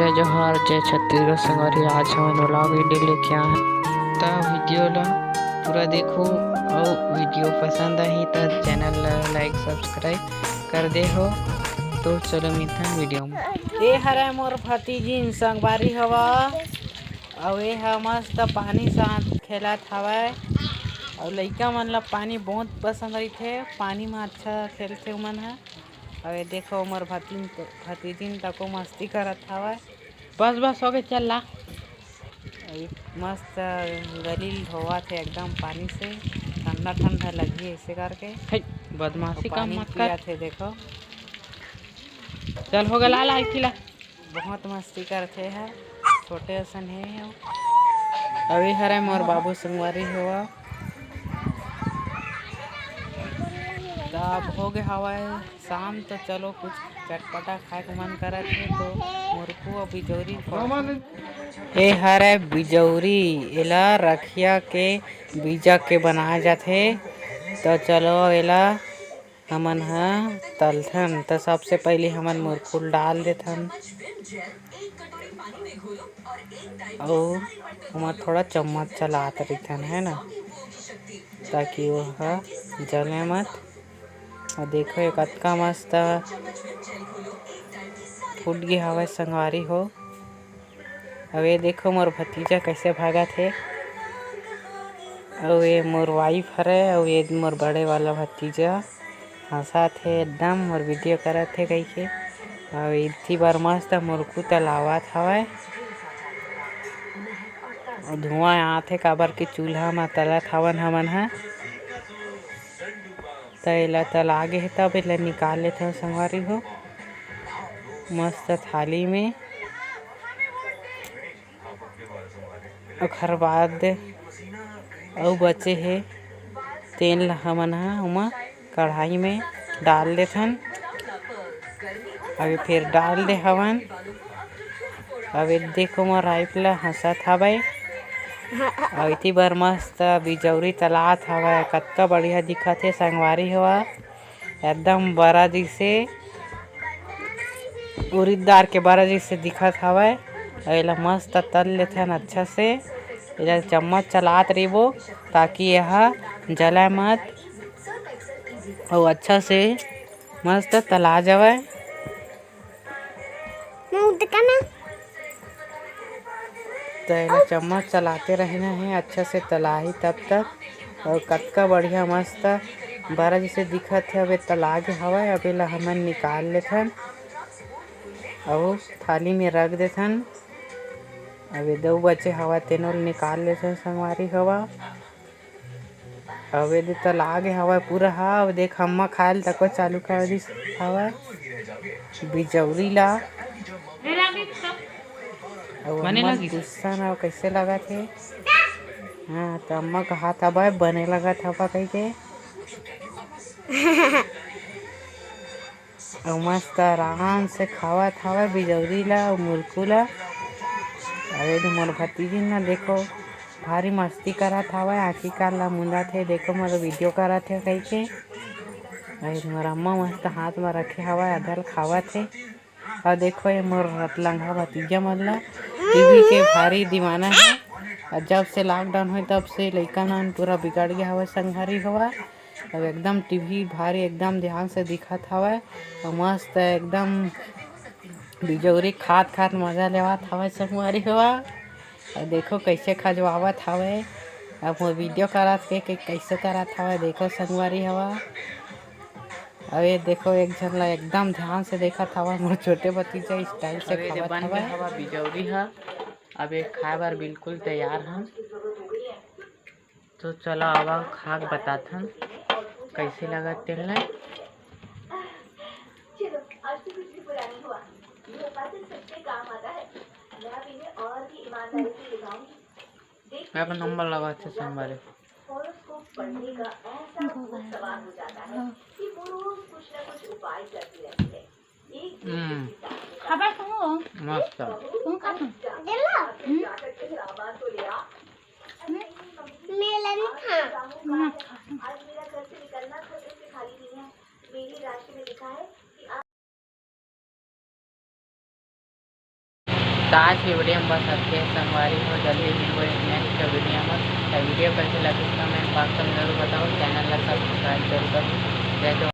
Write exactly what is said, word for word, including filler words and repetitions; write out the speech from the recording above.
जय जोहार, जय छत्तीसगढ़ संगवारी। आज हमन vlog video लेके आए हन, त video ला पूरा देखो, अउ video पसंद आही त channel ला like subscribe कर दे हो। तो चलो मिलथन video में। ए हरे मोर भतीजिन संगवारी हवा, अउ ए ह मस्त पानी साथ खेलत हवय, अउ लइका मन ला पानी बहुत पसंद रहिथे, पानी म अच्छा खेलथे ओमन ह। अउ ये देखो, मोर भतीन तो, भतीजिन तको मस्ती करत हवय। बस, बस, हो गे, चल ला। अउ ये मस्त गलील धोवत हे एकदम पानी से, ठंडा ठंडा लगही ऐसे करके। हे, बदमाशी अउ काम पानी मत कर। पियत हे, देखो। चल, हो गे, ला, ला, इसी ला। बहुत मस्ती करथे ह, छोटे असन हे। अउ ये हरे मोर बाबू संगवारी हो। त अब हो गे हवय शाम, तो चलो कुछ चटपटा खाए के मन करत हे, तो मुरकू अउ बिजौरी। ए हरे बिजौरी, एला रखिया के बीजा के बनाए जाथे। तो चलो एला हमन ह तलथन, त सबसे पहिले हमन मुरकुल डाल देथन अउ ओमा थोड़ा चम्मच चलात रहिथन, है ना, ताकि वो ह जले मत। अउ देखो, ये कतका मस्त फूट गे हवय संगवारी हो। अउ ये देखो, मोर भतीजा कैसे भागत हे। अउ ये मोर wife हरे, अउ ये मोर बड़े वाला भतीजा हंसत हे एकदम, मोर video करत हे कहिके। अउ इतनी बार मस्त मुरकू तलावत हवय। अउ धुआं आत हे, काबर के चूल्हा म तलत हवन हमन ह। त एला तला गे हे, तब एला निकाल लेथन संगवारी हो, मस्त थाली में। ओखर बाद अउ बचे हे तेल ला हमन ह ओमा कढ़ाई में डाल देथन। अभी फिर डाल दे हवन। अभी देखो मोर wife ला हंसत हवय। अउ इति बर मस्त बिजौरी तलात हवय, कतका बढ़िया दिखत हे संगवारी हो। एकदम बरा जैसे उरीद दार के बरा जैसे दिखत हवय। अउ एला मस्त तल लेथन अच्छा से। एला चम्मच चलात रहिबो ताकि एहा जलय मत अउ अच्छा से मस्त तला जावय। त एला चम्मच चलाते रहना हे, अच्छा से तलाही तब तक। अउ कतका बढ़िया मस्त बरा जैसे दिखत हे, अबे तला गे हवय। अब एला हमन निकाल लेथन अउ थाली में रख देथन। अबे दो बचे हवय, तेनो ल निकाल लेथन संगवारी हवा। अबे दे तला गे हवय पूरा हा। अब देख, अम्मा खाए ल तको चालू कर दिस हवय बिजौरी ला। अउ बने अम्मा लगिस। गुस्सा ना कइसे लगत हे। हाँ, त अम्मा कहात हवय, बने लगत हवय कहिके। अउ मस्त आराम से खावत हवय बिजौरी ला अउ मुरकू ला। अउ एदे मोर भतीजिन ला देखो, भारी मस्ती करत हवय, आँखी कान ला मुंदत हे, देखो मोर video करत हे कहिके। अउ एदे मोर अम्मा मस्त हाथ म रखे हवय, आधा ल खावत हे। अउ देखो, ये मोर रतलंगा भतीजा मन ला टीवी के भारी दीवाना हे। अउ जब से lockdown होय, तब से लइका मन पूरा बिगड़ गे हवय संगवारी हो। अब एकदम टीवी भारी एकदम ध्यान से दिखत हवय। अउ मस्त एकदम बिजौरी खात खात मजा लेवत हवय संगवारी हो। अउ देखो कइसे खजवावत हवय। अब मोर video करत के, के कइसे करत हवय, देखो संगवारी हो। अउ ये देखो, एक झन ला एकदम ध्यान से देखत हवय, मोर छोटे भतीजा style से अउ ये दे खावत बन गे हवय। हवय बिजौरी ह। अब ये खाए बर बिल्कुल तैयार हन। तो चलो, आवा खा के बताथन, कइसे लगत तेन ला। अब नंबर लगाथे संगवारी। हम्म। खाबा कहूँ? मस्त। कहूँ खा तू? हम्म? मेला नहीं खा। मत खा। तो आज के वीडियो में बस अतके संगवारी हो, जल्दी मिलबो एक नेक्स्ट वीडियो में। तो वीडियो कैसे लगिस कमेंट बॉक्स में जरूर बताओ, चैनल ला सब्सक्राइब जरूर करो। जय जवान।